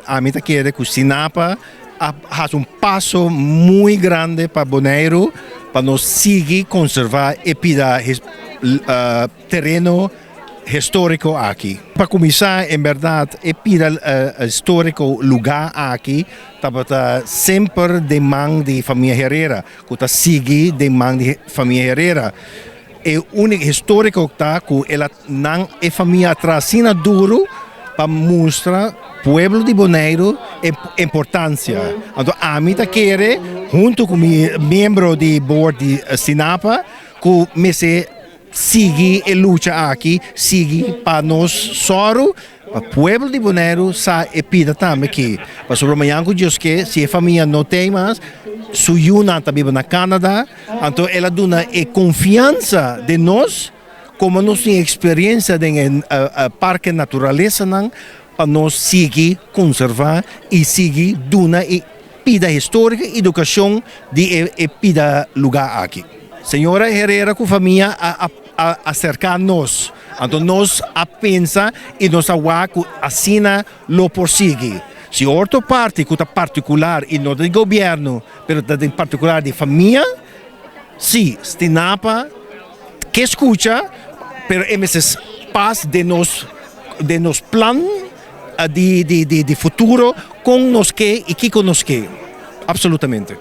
Ami ta kere ku Stinapa a hasi un paso muy grandi pa Boneiru pa nos sigui konservá e pida tereno históriko aki. Pa kuminsá, en bèrdat e pida históriko lugá aki tabata semper den man di famia Herrera, ku ta sigui den man di famia Herrera. E úniko históriko ta ku el a nan e famia a traha asina duru pa mustra pueblo di Boneiru e importansia. Anto ami ta kere huntu ku mi miembro di board di Stinapa ku mester sigui e lucha aki, sigui pa nos sòru pa pueblo di Boneiru sa e pida tambe ki. Pasobra mañan ku Dios ke, si e famia no t'ei mas, su yunan ta biba na Canada, anto el a duna e konfiansa den nos, komo nos tin eksperensia den e parke naturalesanan, pa nos sigui konservá i sigui duna e pida históriko i edukashon di e pida lugá aki. Señora Herrera ku famia a aserká nos, anto nos a pensa i nos a wak ku asina lo por sigui. Si otro parti ku ta partikular i no ta di gobièrnu, pero ta di partikular di famia, si, Stinapa ke skucha, pero e mester pas den nos den nos plan di futuro kon nos ke i kiko nos ke. Absolutamente.